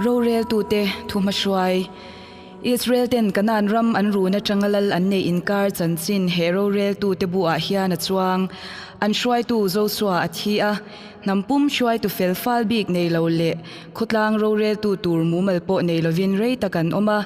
Roreltute thuhmahruai. Israel ten Kanaan ram an run atanga lal an neih inkar chanchin he roreltute buah hian a chuang. An hruaitu Josua a thi a, hnam pum hruaitu fel fal bik nei lo leh khawtlang roreltu tur mumal pawh nei lovin rei tak an awm a.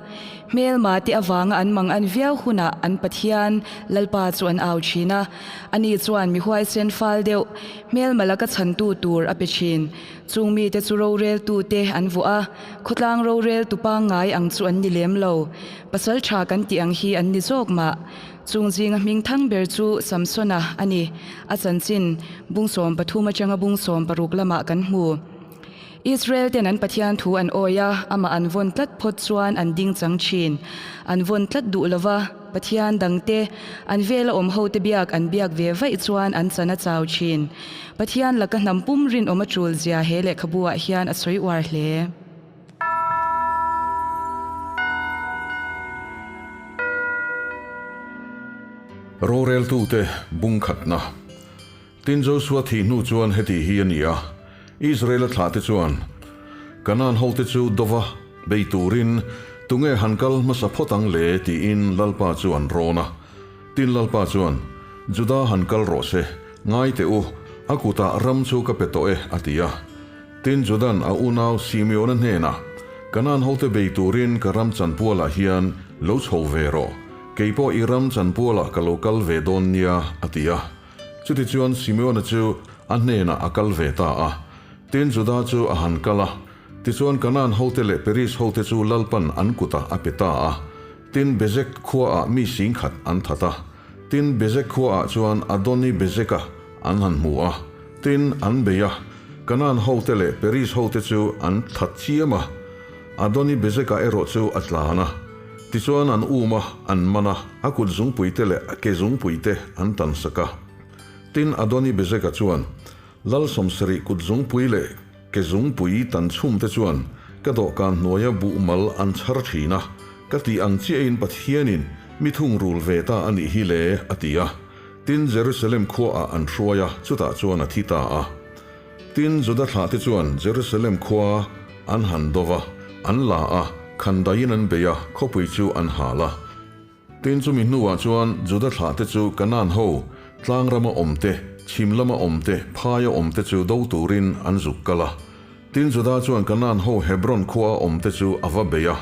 Hmelma te avanga an mang an viau hunah an Pathian, Lalpa chu an au thin a. Ani chuan mi huaisen fal deuh, hmelma laka chhantu tur a pe thin. Chung mite chu roreltute an vuah a, khawtlang roreltu pangngai ang chu an ni lem lo. Pasal tha kan tih ang hi an ni zawk mah. Chung zinga hming thang ber chu Samsona a ni. A chanchin, bung 13 atanga bung 16 lamah kan hmu. Israel ten an Pathian thu an awi a, amah an vawn tlat phawt chuan an ding chang thin. An vawn tlat duh lo va, Pathian dangte, an vela awm hote biak an biak ve vaih chuan an chan a chau thin. Pathian laka hnam pum rinawm a tul zia he lehkhabu ah hian a sawi uar hle. Roreltute bungkhatna. Tin, Josua thih hnu chuan heti hi a ni a, Israela thlahte chuan Kanaan hote chu dova bei turin tunge han kal hmasa phawt ang le tiin Lalpa chu an rawn a. Tin, Lalpa chuan, Juda han kal rawh se, ngai teh u, a kutah ram chu ka pe tawh e, a ti a. Tin, Judan a unau Simeona hnenah, Kanaan hote bei turin ka ram chanpualah hian lo chho ve rawh, kei pawh i ram chanpualah ka lo kal ve dawn nia, a ti a. Chutichuan Simeona chu a hnenah a kal ve ta a. Tin, Juda chu a han kal a. Tichuan Kanaan hote leh Peris hote chu Lalpan an kutah a pe ta a. Tin, Bezek khuaah mi singkhat an that a. Tin, Bezek khuaah chuan Adoni-Bezeka an han hmu a. Tin, an bei a. Kanaan hote leh Peris hote chu an that chiam a. Adoni-Bezeka erawh chu a tlan a. Tichuan an um a, an man a, a kut zungpuite leh a ke zungpuite an tan sak a. Tin, Adoni-Bezeka chuan, Lal sawmsarih kut zungpui leh ke zungpui tan chhumte chuan ka dawhkan hnuaia buh mal an chhar thin a, ka tih ang chiahin Pathianin mi thungrul ve ta a nih hi le, a ti a. Tin, Jerusalem khuaah an hruai a, chutah chuan a thi ta a. Tin, Juda thlahte chuan Jerusalem khua an han do va, an la a, khandaiin an bei a, khawpui chu an hal a. Tin, chumi hnuah chuan Juda thlahte chu Kanaan ho, tlang rama awmte, chhim lama awmte, phaia awmte chu do turin an zuk kal a. Tin, Juda chuan Kanaan ho Hebron khuaa awmte chu a va bei a,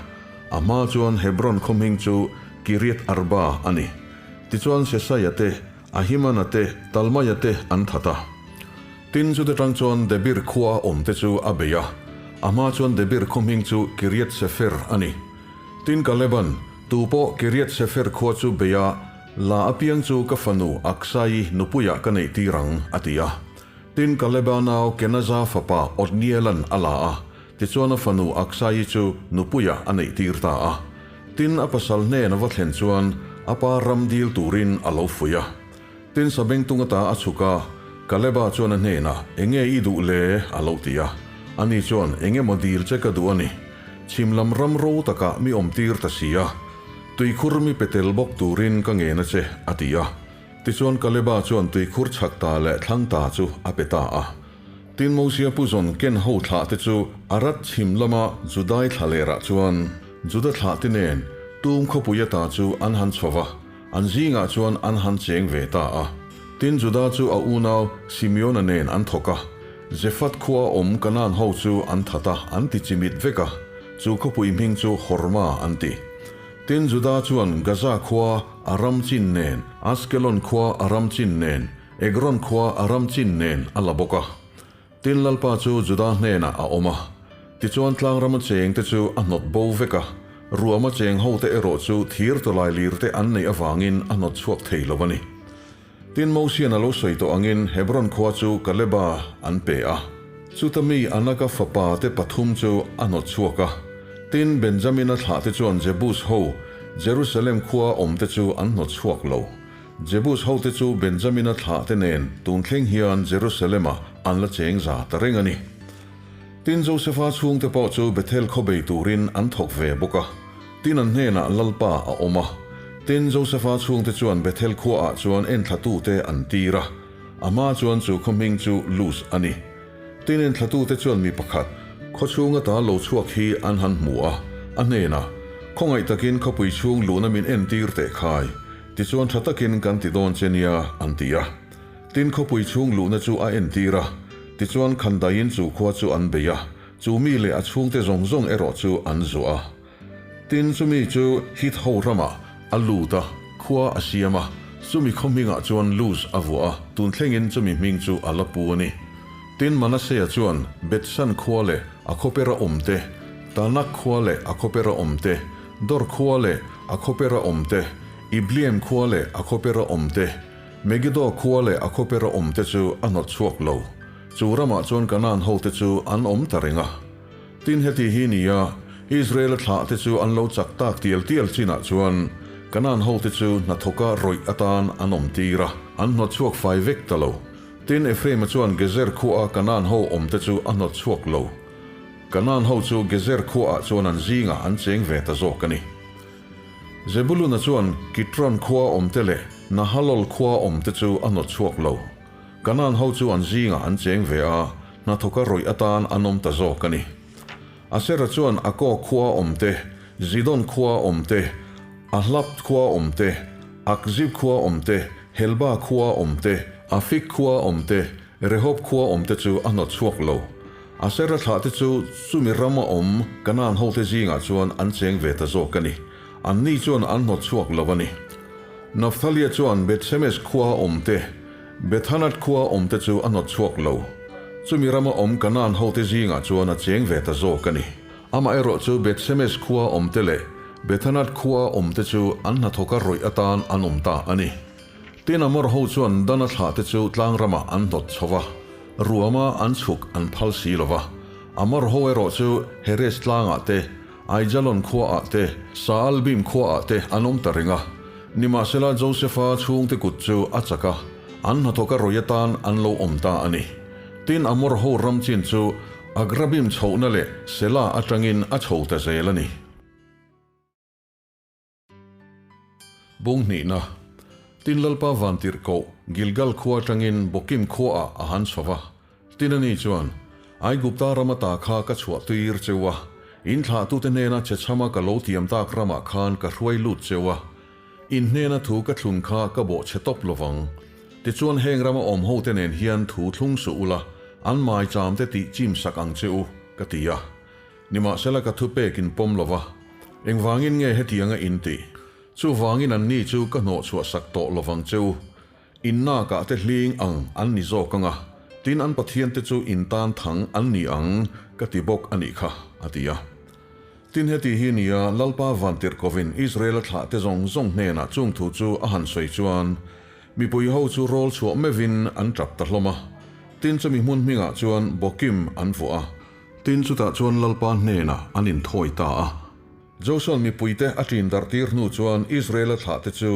a hma chuan Hebron khaw hming chu Kiriath Arba a ni. Tichuan Sesaia te, Ahimana te, Talmaia te an that a. Tin, chute tang chuan Debir khua awmte chu a bei a, a hma chuan Debir khaw hming chu Kiriath Sefer a ni. Tin, Kaleban, tu pawh Kiriath Sefer khua chu bei a, la apiang chu ka fanu Aksai nupuiah ka neih tir ang, a ti a. Tin, Kaleba nau Kenaza fapa Otnielan a la a, tichuan a fanu Aksai chu nupuiah a neih tir ta a. Tin, a pasal hnen a va thlen chuan a pa ram dil turin a lo fuih a. Tin, sabengtung ata a chhuk a, Kaleba chuan a hnenah, Enge i duh le? a lo ti a. Ani chuan, Engemaw dil che ka duh a ni. Chhim lam ram ro takah mi awm tir ta si a. Tuikhur mi pe tel bawk turin ka ngen a che, a ti a. Tichuan Kaleba chuan tuikhur chhak ta leh thlang ta chu a pe ta a. Tin, Mosia pu zawn ken ho thlah te chu Arad chhim lama Judai thla lerah chuan Juda thlah te nen tum khawpui ata chu an han chho va, an zingah chuan an han cheng ve ta a. Tin, Juda chu a unau Simeona nen an thawk a, Zephath khua awm Kanaan ho chu an that a, an ti chimit vek a, chu khawpui hming chu Horma an ti. Tin, Juda chuan Gaza khua a ram chin nen, Askelon khua a ram chin nen, Ekron khua a ram chin nen a la bawk a. Tin, Lalpa chu Juda hnenah a awm a. Tichuan tlangrama chengte chu a hnawt bo vek a, ruama cheng hote erawh chu thir tawlai lirte an neih avangin a hnawt chhuak thei lo a ni. Tin, Mosian a lo sawi tawh angin Hebron khua chu Kaleba an pe a. Chuta mi Anaka fapa te pathum chu a hnawt chhuak a. Tin, Benjamina thlahte chuan Jebus ho, Jerusalem khua awmte chu an hnawt chhuak lo. Jebus hote chu Benjamina thlahte nen tun thleng hian Jerusalem-ah an la cheng za ta reng a ni. Tin, Josefa chhungte pawh chu Bethel khaw bei turin an thawk ve bawk a, tin an hnenah Lalpa a awm a. Tin, Josefa chhungte chuan Bethel khuaah chuan enthlatute an tir a, a hma chuan chu khaw hming chu Luz a ni. Tin, enthlatute chuan mi pakhat, Khaw chhung ata lo chhuak hi an han hmu a, a hnenah, Khawngaih takin khawpui chhung luhna min entir teh khai, tichuan tha takin kan ti dawn che nia, an ti a. Tin, khawpui chhung luhna chu a entir a, tichuan khandaiin chu khua chu an bei a, chu mi leh a chhungte zawng zawng erawh chu an zuah a. Tin, chumi chu Hit ho ramah a lut a, khua a siam a, chumi khaw hmingah chuan Luz a vuah a, tun thlengin chumi hming chu a la pu a ni. Tin, Manasea chuan Bethshan khua leh a khawpera awm te, Tanak khua leh a khawpera awm te, Dor khua leh a khawpera awm te, Ibleam khua leh a khawpera awm te, Megiddo khua leh a khawpera awm te chu a hnawt chhuak lo. Chu ramah chuan Kanaan hote chu an awm ta reng a. Tin heti hi ni a, Israel-a thlahte chu an lo chak tak tial tial chinah chuan Kanaan hote chu hnathawka rawih atan an awm tir a, an hnawt chhuak fai vek ta lo. Tin Ephraim-a chuan Gezer khuaa Kanaan ho awmte chu a hnawt chhuak lo. Kanaan ho chu Gezer khuaah chuan an zingah an cheng ve ta zawk a ni. Zebulun-a chuan Kitron khua awmte leh Nahalol khua awmte chu a hnawt chhuak lo. Kanaan ho chu an zingah an cheng ve a, hnathawka rawih atan an awm ta zawk a ni. Asera chuan Ako khua awm te, Zidon khua awm te, Ahlab khua awm te, Akzib khua awm te, Helba khua awm te, Afik khua awm te, Rehob khua awm te chu a hnawt chhuak lo. Asera thlahte chu chumi rama awm Kanaan hote zingah chuan an cheng ve ta zawk a ni. Anni chuan an hnawt chhuak lo a ni. Nafthalia chuan Bethshemesh khua awm te, Bethanath khua awm te chu a hnawt chhuak lo. Chumi rama awm Kanaan hote zingah chuan a cheng ve ta zawk a ni. Amaherawh chu Bethshemesh khua awm te leh Bethanath khua awm te chu an hnathawka rawih atan an awm ta a ni. Tin Amor ho chuan Dana thlah te chu tlang ramah an hnawt chho va, ruama an chhuk an phal si lo va. Amor ho erawh chu Heres tlangah te, Aijalon khuaah te, Saalbim khuaah te an awm ta reng a. Nimahsela Josefa chhungte kut chu a chak a, an hnathawka rawih atan an lo awm ta a ni. Tin Amor ho ram chin chu Agrabim chhohna leh Sela atangin a chho ta zel a ni. Bung hnihna, Tin Lalpa Vantirhkoh Gilgal khua atangin Bokim khuaah a han chho va. Tin ani chuan, Aigupta rama ta kha ka chhuah tuir cheu a, in thlahtute hnena chhechhama ka lo tiam tak ramah khan ka hruai lut cheu a, in hnena thu ka thlun kha ka bawh chhe tawp lovang. Tichuan heng rama awm hote nen hian thu thlung suh ula, an maicham te tih chim sak ang che u, ka ti a. Nimahsela ka thupek in pawm lo va, engvangin nge hetianga in tih? Chuvangin anni chu ka hnawhchhuah sak tawh lovang che u. In nakah te hling ang an ni zawk anga, tin an Pathiante chu in tan thang an ni ang ka ti bawk a nih kha, a ti a. Tin heti hi nia Lalpa Vantirhkovin Israela thlahte zawng zawng hnenah chung thu chu a han sawi chuan, mipui ho chu rawl chhuah meuhin an tap ta hlawm a. Tin chumi hmun hmingah chuan Bokim an vuah a. Tin chutah chuan Lalpa hnenah an inthawi ta a. Josua'n mipuite a ṭin darhtir hnu chuan Israela thlahte chu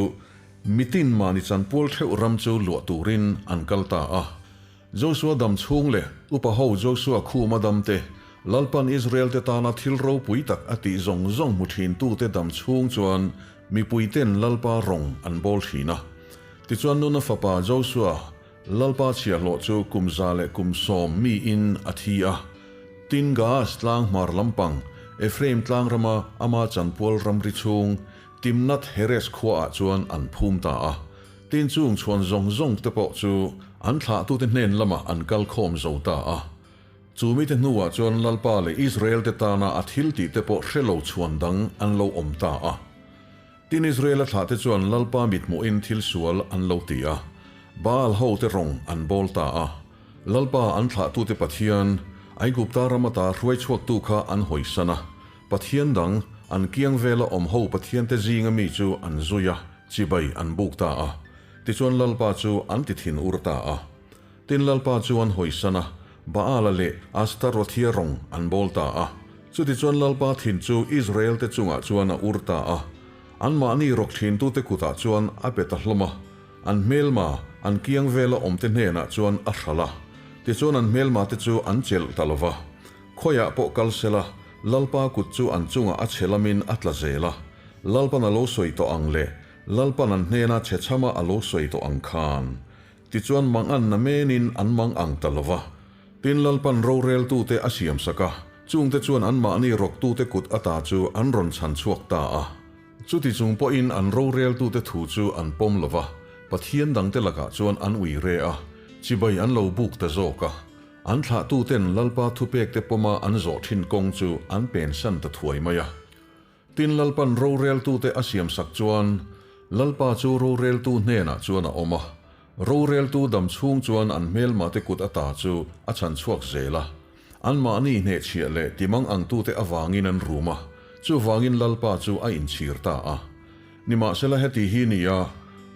mitin mahni chanpual ṭheuh ram chu luah turin an kal ta a. Josua dam chhung leh upa ho Josua khuma damte, Lalpa'n Israelte tana thil ropui tak a tih zawng zawng hmu ṭhintute dam chhung chuan mipuite'n Lalpa rawng an bawl ṭhin a. Tichuan Nuna fapa Josua Lalpa chhiahhlawh chu kum 110 miin a thi a. Tin Gaas tlang hmar lampang, Ephraim tlang rama ama chanpual ramri chhung, Timnath Heres khuaah chuan an phum ta a. Tin chung chhuan zawng zawng te pawh chu an thlahtute hnen lamah an kal khawm zo ta a. Chu mite hnuah chuan Lalpa leh Israel te tana a thil tih te pawh hre lo chhuan dang an lo awm ta a. Tin Israela thlahte chuan Lalpa mithmuhin thil sual an lo ti a, Baal hote rawng an bawl ta a. Lalpa an thlahtute Pathian, Aigupta ram ata hruai chhuaktu kha an hawisan a, Pathian dang, an kiang vela awm ho pathiante zinga mi chu an zui a, chibai an buk ta a. Tichuan Lalpa chu an ti thin ur ta a. Tin Lalpa chu an hawisan a, Baala leh Astarothia rawng an bawl ta a. Chutichuan Lalpa thin chu Israelte chungah chuan a ur ta a. Anmahni rawk thintute kutah chuan a pe ta hlawm a, an hmelma, an kiang vela awmte hnenah chuan a hralh a. Tichuan an hmelmate chu an chelh ta lo va. Khawiah pawh kal sela, Lalpa kut chu an chungah a chhe lamin a tla zel a. Lalpan a lo sawi tawh ang leh Lalpan an hnena chhe chhama a lo sawi tawh ang khan. Tichuan mang an na menin an mang ang ta lo va. Tin Lalpan roreltute a siamsak a. Chungte chuan anmahni rawktute kut ata chu an rawn chhan chhuak ta a. Chuti chung pawhin an roreltute thu chu an pawm lo va, Pathian dangte lakah chuan an ui re a, chibai an lo buk ta zawk a. An thlahtuten Lalpa thupekte pawma an zawh thin kawng chu an pensan ta thuai mai a. Tin Lalpan roreltute a siamsak chuan Lalpa chu roreltu hnenah chuan a awm a, roreltu dam chhung chuan an hmelmate kut ata chu a chhan chhuak zel a. Anmahni hnehchhiah leh timang angtute avangin an rum a, chuvangin Lalpa chu a inchhir ta a. Nimahsela heti hi ni a,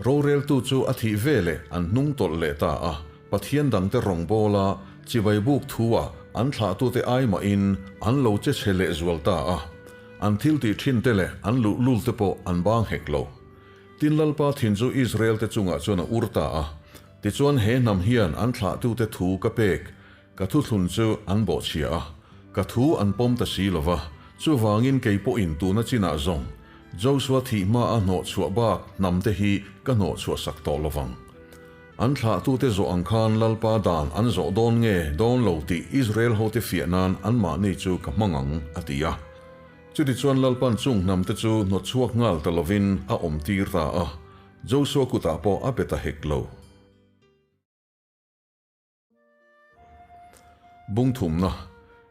roreltu chu a thih veleh an hnung tawlh leh ta a, Pathian dangte rawngbawla chibai buk thu-ah an thlahtute ai mahin an lo che chhe lehzual ta a, an thil tih thinte leh an luhlulte pawh an bang hek lo. Tin Lalpa thin chu Israel-te chungah chuan a ur ta a, tichuan he hnam hian an thlahtute thu ka pek Ka thuthlun chu an bawhchhia a, ka thu an pawm ta si lo va, chuvangin kei pawhin tuna chinah zawng Joshua thih hma a hnawhchhuah bak hnamte hi ka hnawhchhuah sak tawh lo vang. An thlahtute zawh ang khan Lalpa dan an zawh dawn nge dawn lo tih Israel hote fiah nan anmahni chu ka hmang ang, a ti a. Chutichuan Lalpan chung hnamte chu hnawtchhuak nghal ta lovin a awmtir ta a, Joshua kutah pawh a pe ta hek lo. Bungthumna,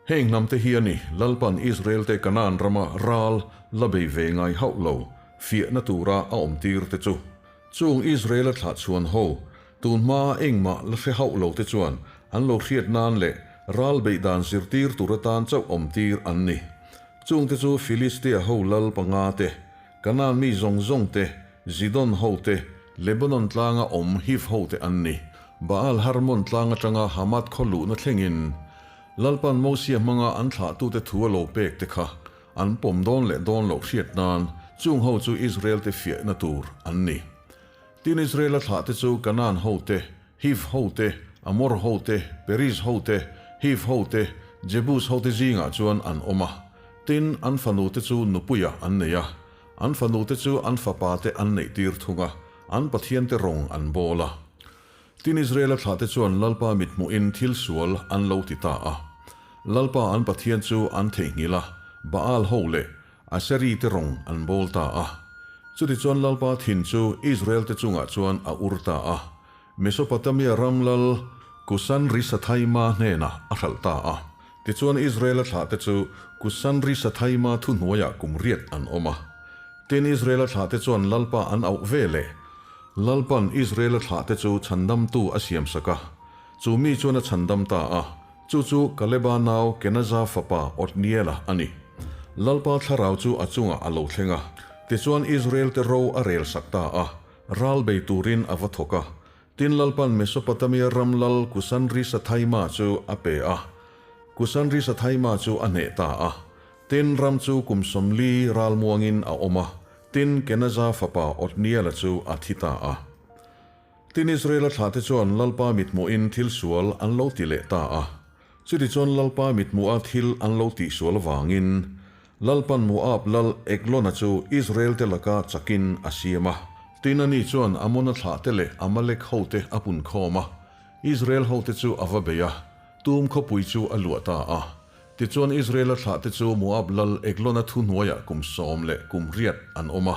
Heng hnamte hi a ni, Lalpan Israelte Kanaan rama ral la bei ve ngai hauh lo, fiahna tura a awmtir te chu. Chung Israela thlah chhuan ho, tun hmaa engmah la hre hauh lo te chuan an lo hriat nan leh ral beih dan zirtir tur atan chauh awmtir an ni. Chungte chu Filistia ho lal panga te, Kanaan mi zawng zawng te, Zidon ho te, Lebanon tlanga awm Hiv ho te an ni. Baal Harmon tlang atanga Hamath khaw luhna thlengin Lalpan Mosia hmanga an thlahtute thu a lo pek te kha an pawm dawn leh dawn loh hriat nan chung ho chu Israel te fiahna tur an ni. Tin Israela thlahte chu Kanaan ho te, Hiv ho te, Amor ho te, Periz ho te, Hiv ho te, Jebus ho te zingah chuan an awm a. Tin, an fanute chu nupuiah an nei a, an fanute chu an fapate an neihtir thung a, an pathiante rawng an bawl a. Tin, Israela thlahte chuan Lalpa mithmuhin thil sual an lo ti ta a. Lalpa an Pathian chu an theihnghilh a, Baal ho leh Aseri te rawng an bawl ta a. Chutichuan Lalpa thin chu Israel-te chungah chuan a ur ta a. Mesopotamia ram lal Kusan-Risathaima hnenah a hralh ta a. Tichuan Israela thlahte chu Kusan-Risathaima thuhnuaiah kum riat an awm a. Tin, Israela thlahte chuan Lalpa an auh ve leh. Lalpan Israela thlahte chu chhandamtu a siamsak a. Chu mi chuan a chhandam ta a. Chu chu Kaleba nau Kenaza fapa Otniela a ni. Lalpa thlarau chu a chungah a lo thleng a. Tichuan Israel-te ro a rel sak ta a. Ral bei turin a va thawk a. Tin Lalpan Mesopotamia ram lal Kusan-Risathaima chu a pe a. Kusan-Risathaima chu a hneh ta a. Tin ram chu kum 40 ral muangin a awm a. Tin Kenaza fapa Otniela chu a thi ta a. Tin Israela thlahte chuan Lalpa mithmuhin thil sual an lo ti leh ta a. Chutichuan Lalpa mithmuha thil an lo tihsual avangin Lalpan Moab lal Eglona chu Israelte laka chakin a siam a. Tin ani chuan Amona thlahte leh Amalek hote a pun khawm a, Israel hote chu a va bei a, tum khawpui chu a luah ta a. Tichuan Israela thlahte chu Moab lal Eglona thuhnuaiah kum 10 leh kum 8 an awm a.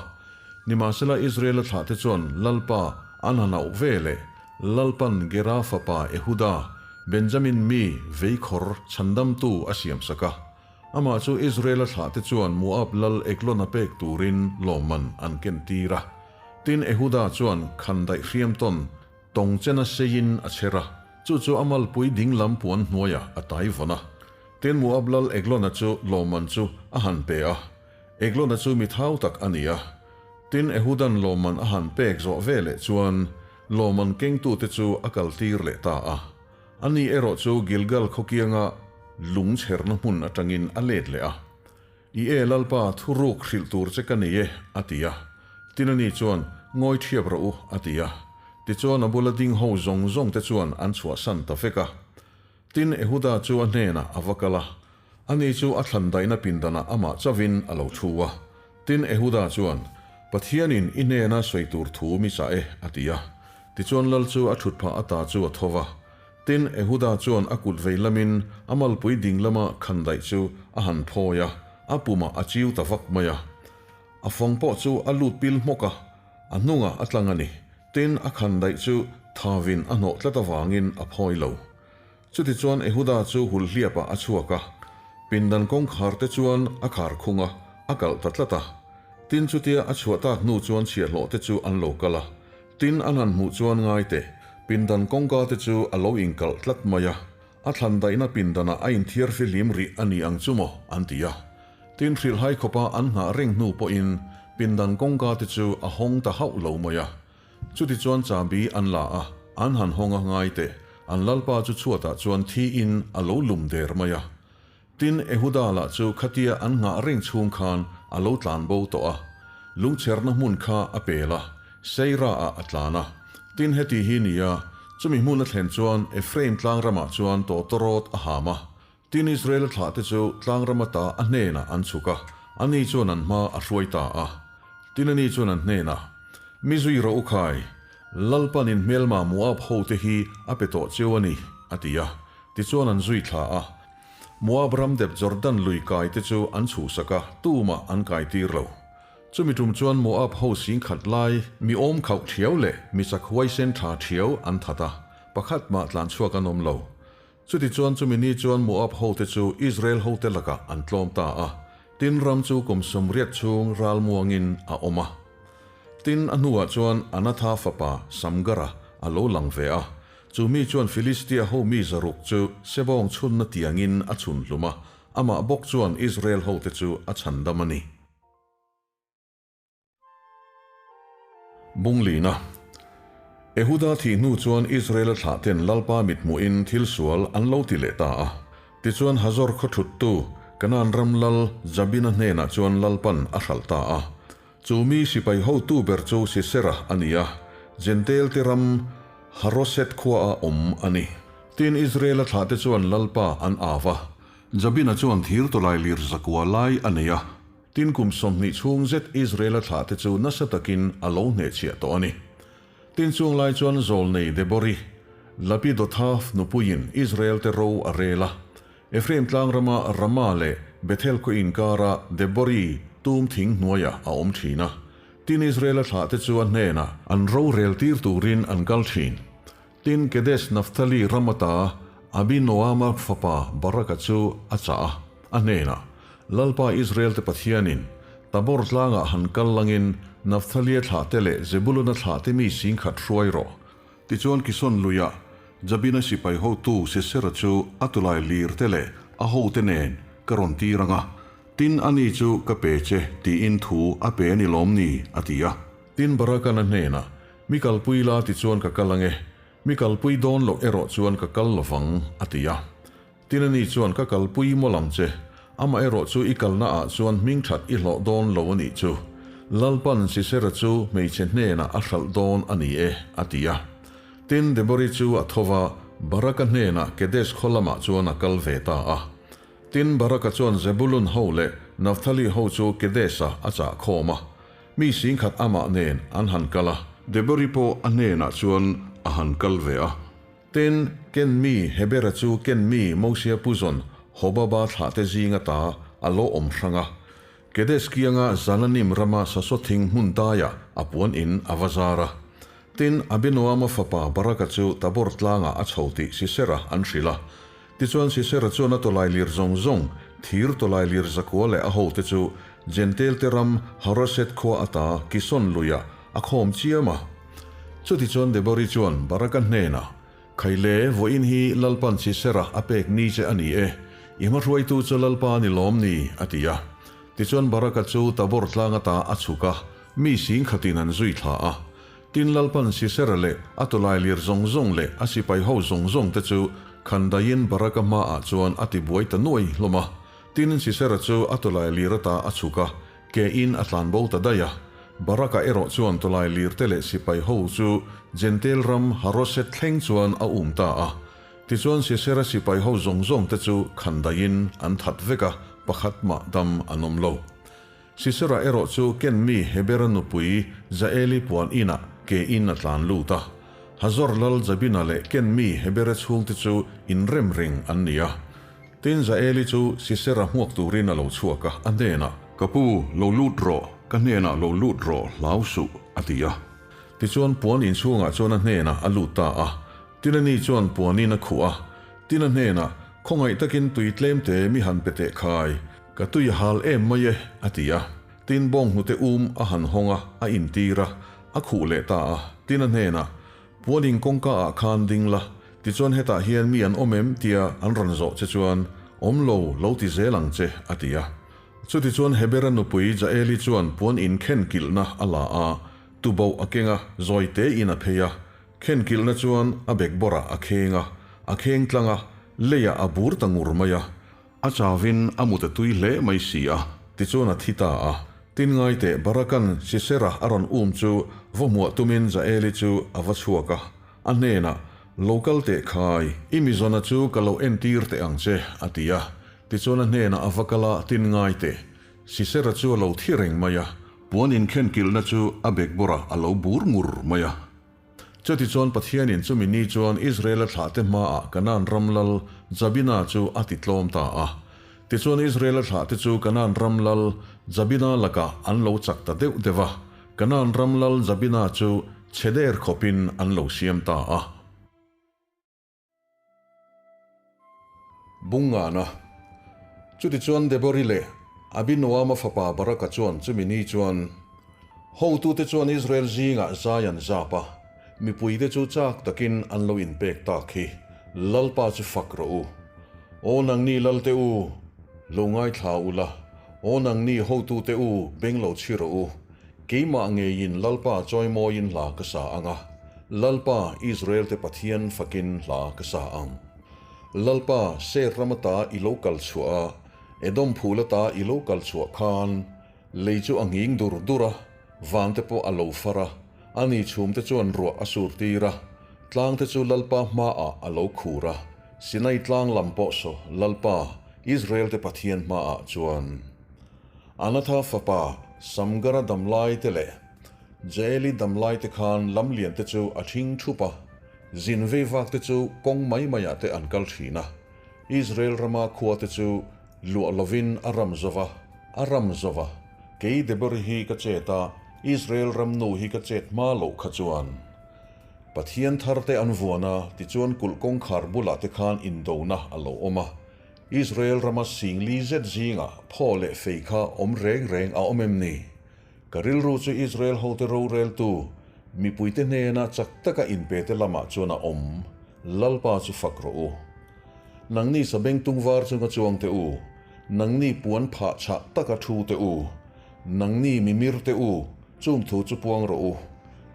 Nimahsela Israela thlahte chuan Lalpa an han auh ve leh Lalpan Gera fapa Ehuda, Benjamin mi veikhawr chhandamtu a siamsak a. Amah chu Israela thlahte chuan Moab lal Eglona pek turin lawmman an kentir a. Tin, Ehuda chuan khandaih hriam tawn tawng chena seiin a chher a, chu chu a malpui ding lam puan hnuaiah a tai vawn a. Tin, Moab lal Eglona chu lawmman chu a han pe a. Eglona chu mi thau tak a ni a. Tin, Ehudan lawmman a han pek zawh veleh chuan lawmman kengtute chu a kaltir leh ta a. Ani erawh chu Gilgal khawkianga lung chherna hmun atangin a let leh a. I e Lalpa, thuruk hrilh tur che ka nei e, a ti a. Tin ani chuan, Ngawi thiap rawh u, a ti a. Tichuan a bula ding ho zawng zawng te chuan an chhuahsan ta vek a. Tin Ehuda chu a hnenah a va kal a. Ani chu a thlan daihna pindanah amah chauhin a lo thu a. Tin Ehuda chuan, Pathianin i hnena sawi tur thu mi chah e, a ti a. Tichuan Lal chu a thut phah ata chu a tho va. Tin, Ehuda chuan a kut vei lamin a malpui ding lama khandaih chu a han phawi a, a pumah a chiu ta vak mai a. A fawng pawh chu a lut pil hmawk a, a hnungah a tlang a ni. Tin, a khandaih chu thawin a hnawh tlat avangin a phawi lo. Chutichuan Ehuda chu hulhliapah a chhuak a, pindan kawngkhar te chuan a khar khung a, a kalh ta tlat a. Tin, chutia a chhuah tak hnu chuan chhiahhlawh te chu an lo kal a. Tin, an han hmuh chuan ngai teh, pindan kawngka te chu a lo inkalh tlat mai a, a thlan daihna pindanah a inthiar fihlim rih a ni ang chu maw, an ti a. Tin, hrilhhai khawpa an nghah reng hnu pawhin pindan kawngka te chu a hawng ta hauh lo mai a. Chutichuan chahbi an la a, an han hawng a ngai teh, an lalpa chu chhuatah chuan thiin a lo lum der mai a. Tin, Ehuda lah chu khatia an nghah reng chhung khan a lo tlan bo tawh a, lungchherna hmun kha a pel a, Seira-ah a tlan a. Tin, heti hi nia, chumi hmun a thlen chuan Ephraim tlangram-ah chuan tawtawrawt a ham a. Tin, Israel-a thlahte chu tlangram ata a hnenah an chhuk a, ani chuan an hma a hruai ta a. Tin, ani chuan an hnenah, Mi zui rawh u khai, Lalpan in hmelma Moab hote hi a pe tawh cheu a ni, a ti a. Tichuan an zui thla a. Moab ram dep Jordan lui kai te chu an chhuhsak a, tumah an kai tir lo. Chumi tum chuan Moab ho sing khat lai mi awm khauh thiau leh mi chak huaisen tha thiau an that a, pakhat mah tlan chhuak an awm lo. Chutichuan chumi ni chuan Moab ho te chu Israel ho te lakah an tlawm ta a, tin ram chu kum 80 chhung ral muangin a awm a. Tin a hnuah chuan Anatha fapa Samgara a lo lang ve a, Chu mi chuan Filistia ho mi 600 chu sebawng chhunna tiangin a chhun hlum a, amah bawk chuan Israel hote chu a chhandam a ni. Bunglina. Ehuda thih hnu chuan Israela thlahten Lalpa mithmuhin thil sual an lo ti leh ta a. Tichuan Hazor khaw thuttu Kanaan ram lal Jabina hnenah chuan Lalpan a hralh ta a. Chu mi sipai hotu ber chu Sisera a ni a, Jentail-te ram Haroset khuaah awm a ni. Tin, Israel-a thlahte chuan Lalpa an av a. Jabina chuan thir tawlai lir 900 lai a nei a. Tin, kum 20 chhung zet Israel-a thlahte chu nasa takin a lo hnehchhiah tawh a ni. Tin, chung lai chuan Zawlnei Debori, Lapidotha nupuiin Israel-te ro a rel a. Ephraim tlang rama Rama leh Bethel khaw inkara Debori tum thing hnuaiah a awm thin a. Tin, Israel-a thlahte chu a hnenah an rorel tir turin an kal thin. Tin, Kedesh Naphtali ram ata Abinoama fapa Baraka chu a chah a, a hnenah, Lalpa Israel-te Pathianin, Tabor tlangah han kal langin Naphtali-a thlahte leh Zebulun-a thlahte mi 10,000 hruai rawh. Tichuan Kison luiah Jabina sipai hotu Sisera chu a tulai lir te leh a hote nen ka rawn tir ang a, tin ani chu ka pe che tiin thu a pe a ni lawm ni? a ti a. Tin Baraka'n a hnenah, Mi kalpui la tichuan ka kal ang e, mi kalpui dawn loh erawh chuan ka kal lovang, a ti a. Tin ani chuan ka kalpui mawlh ang che, amaherawh chu i kalna ah chuan hming that i hlawh dawn lo a nih chu. Lalpan Sisera chu hmeichhe hnenah a hralh dawn a ni e, a ti a. Tin Debori chu a tho va, Baraka hnenah Kedesh khaw lamah chuan a kal ve ta a. Tin Baraka chuan Zebulun ho leh Naphtali ho chu Kedesh-ah a chah khawm a. Mi 10,000 amah nen an han kal a. Debori pawh a hnenah chuan a han kal ve a. Tin, Ken mi Hebera chu Ken mi Mosia puzawn Hobaba thlahte zing ata a lo awm hrang a. Kedesh kianga Zananim rama sasaw thing hmun daiah a puan in a va zar a. Tin, Abinoama fapa Baraka chu Tabor tlangah a chho tih Sisera an hrilh a. Tichuan Sisera chuan a tawlailir zawng zawng, thir tawlailir 900 leh a hote chu Jentail-te ram Haroset khua ata Kison luiah a khawm chiam a. Chutichuan Debori chuan Baraka hnenah, Khaile, vawiin hi Lalpan Sisera a pek ni che a ni e, i hmahruaitu chu Lalpa a ni lawm ni? a ti a. Tichuan Baraka chu Tabor tlang ata a chhuk a, mi 10,000in an zui thla a. Tin Lalpan Sisera leh a tawlailir zawng zawng leh a sipai ho zawng zawng te chu khandaiin Baraka hmaah chuan a tibuai ta nuai hlawm a. Tin Sisera chu a tawlailir ata a chhuk a, ke in a tlanbo ta daih a. Baraka erawh chuan tawlailir te leh sipai ho chu Jentail ram Haroset thleng chuan a um ta a. Tichuan Sisera sipai ho zawng zawng te chu khandaiin an that vek a, pakhat mah dam an awm lo. Sisera erawh chu Ken mi Hebera nupui Jaeli puan inah ke in a tlan lut a. Hazor lal Jabina leh Ken mi Hebera chhungte chu inrem reng an ni a. Tin, Jaeli chu Sisera hmuak turin a lo chhuak a, a hnenah, Ka pu, lo lut rawh, ka hnenah lo lut rawh, hlau suh, a ti a. Tichuan puan inchhungah chuan a hnenah a lut ta a. Tin ani chuan puanin a khuh a, tin a hnenah, Khawngaih takin tui tlemte mi han pe teh khai, ka tui a hal em mai e, a ti a. Tin bawnghnute um a han hawng a, a intir a, a khuh leh ta a. Tin a hnenah, Puanin kawngka ah khan ding la, tichuan hetah hian mi an awm em? tia an rawn zawh che chuan, Awm lo, lo ti zel ang che, a ti a. Chutichuan Hebera nupui Jaeli chuan puan inkhen kilhna a la a, tuboh a keng a, zawi tein a phei a. Khenkilhna chuan a bekbawrah a kheng a, a kheng tlang a, leiah a bur ta ngur mai a. A chauvin a mut a tui hle mai si a, tichuan a thi ta a. Tin ngaiteh Barakan Sisera a rawn um chu va hmuah tumin Jaeli chu a va chhuak a, a hnenah, Lo kal teh khai, i mizawna chu ka lo entir teh ang che, a ti a. Tichuan a hnenah a va kal a, tin ngaiteh Sisera chu a lo thi reng mai a, puan inkhenkilhna chu a bekbawrah a lo bur ngur mai a. Chutichuan Pathianin chumi ni chuan Israela thlahte hmaah Kanaan ram lal Jabina chu a ti tlawm ta a. Tichuan Israela thlahte chu Kanaan ram lal Jabina lakah an lo chak ta deuh deuh a, Kanaan ram lal Jabina chu chhe der khawpin an lo siam ta a. Bungana. Chutichuan Debori leh Abinoama fapa Baraka chuan chumi ni chuan hotute chuan Israel zingah zai an zap a, mipuite chu chak takin an lo inpek tak hi Lalpa chu fak rawh u. Aw nangni Lalte u, lo ngaithla u la, aw nangni hotute u, beng lo chhi rawh u. Keimah ngeiin Lalpa chawimawiin hla ka sa ang a, Lalpa, Israel-te Pathian fakin hla ka sa ang. Lalpa, Seir ram ata i lo kal chhuah a, Edom phul ata i lo kal chhuah khan, lei chu a nghing dur dur a, vante pawh a lo far a, ani chhumte chuan ruah a sur tir a, tlangte chu Lalpa hmaah a lo khur a, Sinai tlang lam pawh saw Lalpa, Israel-te Pathian hmaah chuan. Anatha fapa Samgara damlai te leh Jaeli damlai te khan lamlian te chu a thing thup a, zin vei vak te chu kawng mai maiah te an kal thin a. Israel rama khua te chu luah lovin a ram zo va, a ram zo va. Kei Debori hi ka chet a, Israel ram nu hi ka chet hma loh kha chuan. Pathian thar te an vuan a, tichuan kulh kawngkhar bulah te khan indona a lo awm a. Israel rama singli zet zingah phaw leh fei kha awm reng reng a awm em ni? Ka rilru chu Israel hote roreltu, mipuite hnena chak taka inpete lamah chuan a awm. Lalpa chu fak rawh u. Nangni sabengtung var chunga chuang teh u, nangni puan phah chhah taka thu teh u, nangni mimir teh u, chung thu chu puang rawh u.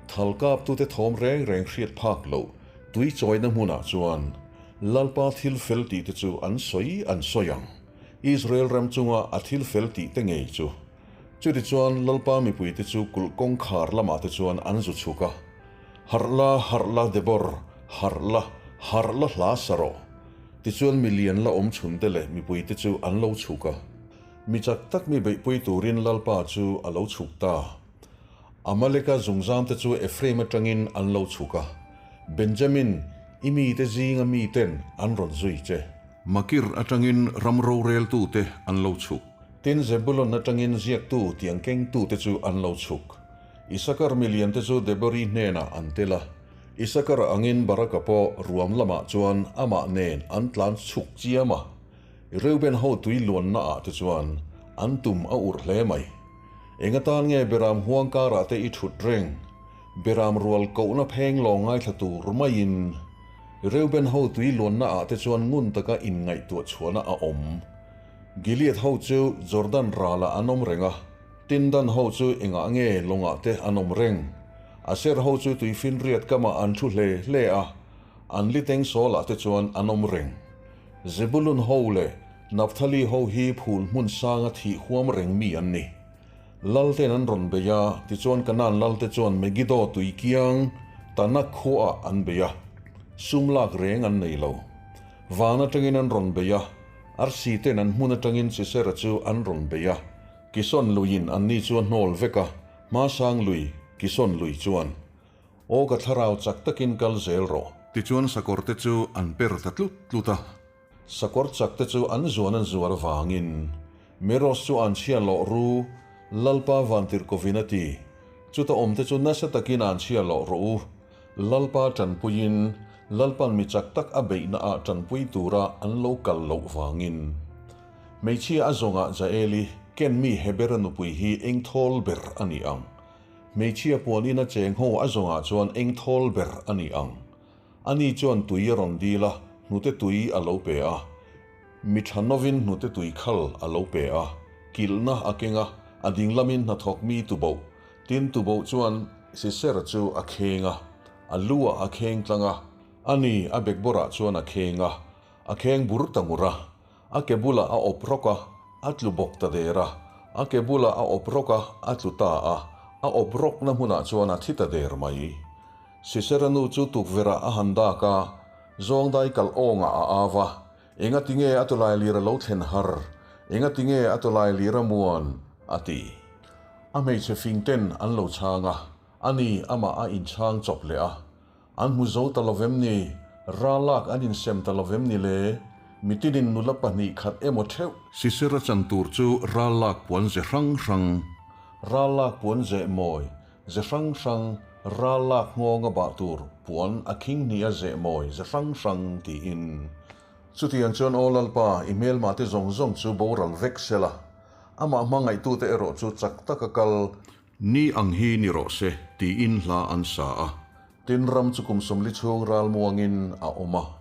Thal kaptute thawm reng reng hriat phak loh tui chawina hmunah chuan Lalpa thil fel tih te chu an sawi an sawi ang. Israel ram chunga a thil fel tih te ngei chu. Chutichuan Lalpa mipui te chu kulh kawngkhar lamah te chuan an zu chhuk a. Harh la, harh la Debor, harh la, harh la hla sa rawh. Tichuan mi lian la awm chhun te leh mipui te chu an lo chhuk a. Mi chak tak mi beihpui turin Lalpa chu a lo chhuk ta. Amaleka zungzam te chu Ephraim atangin an lo chhuk a, Benjamin, i mite zinga miten an rawn zui che. Makir atangin ram roreltute an lo chhuk. Tin, Zebulun atangin ziaktu tiang kengtute chu an lo chhuk. Isakar miliante chu Debori hnenah an tel a, Isakar angin Baraka pawh ruam lamah chuan amah nen an tlan chhuk chiam a, Reuben ho tui luanna ah te chuan an tum a urh hle mai. Eng atan nge Beram huang karah te i thut reng? Beram rual kohna pheng lawng ngaithla tur maiin Reuben ho tui luanna ah te chuan ngun taka inngaihtuah chhuahna a awm. Gilead ho chu Jordan ralah an awm reng a, Tindan ho chu engah nge lawngah te an awm reng? Aser ho chu tuifinriat kamah an thu hle hle a, an liteng sawlah te chuan an awm reng. Zebulun ho leh Naphtali ho hi phul hmun sanga thih huam reng mi an ni. Lalten an rawn bei a, tichuan Kanaan lalte chuan Megiddo tui kiang Tanak khuaah an bei a, sum lak reng an nei lo. Van atangin an rawn bei a, arsi ten an hmun atangin Sisera chu an rawn bei a, Kison luiin anni chu a hnawl vek a, hmasang lui Kison lui chuan. Aw ka thlarau chak takin kal zel rawh. Tichuan sakawr te chu an per ta tlut tlut a. Sakawr chak te chu an zuan an zuar avangin Meros chu an chhia lawh ru, Lalpa vantirhkovin a ti. Chuta awm te chu nasa takin an chhia lawh rawh u. Lalpa tanpuiin Lalpan mi chak tak a beihna ah tanpui tura an lo kal loh vangin. Hmeichhia a zawngah Jaeli, Ken mi Hebera nupui hi eng thawl ber a ni ang. Hmeichhia puan ina cheng ho a zawngah chuan eng thawl ber a ni ang. Ani chuan tui a rawn dil a, hnute tui a lo pe a. Mi tha novin hnute tui khal a lo pe a, kilhna a keng a, a ding lamin hnathawk mi tuboh, tin tuboh chuan Sisera chu a kheng a, a lu ah a kheng tlang a, ani a bekbawrah chuan a kheng a, a kheng bur ta ngur a, a ke bulah a awp rawk a, a tlu bawk ta der a, a ke bulah a awp rawk a, a tlu ta a, a awp rawkna hmunah chuan a thi ta der mai. Sisera nu chu tukverh-ah a han dak a, zawngdai kalh awngah a au a, Engati nge a tawlai lir a lo thlen har? Engati nge a tawlai lir a muan? a ti. A hmeichhe fing ten an lo chhang a, ani amah a inchhang chawp leh a. An hmu zo ta lovem ni? Ralak an insem ta lovem ni le? Mitinin nula pahnih khat emaw theuh. Sisera chan tur chu ralak puan ze hrang hrang. Ralak puan zeh mawi Ze hrang hrang, ral lak nghawng a bah tur puan a khing hnih a zeh mawi ze hrang hrang tiin. Chutiang chuan Aw Lalpa, i hmelmah te zawng zawng chu boral vek se la, amah hmangaihtute erawh chu chak taka kal. Ni ang hi ni rawh se, tiin hla an sa a. Tin ram chu kum sawmli chhung ral muangin a awm a.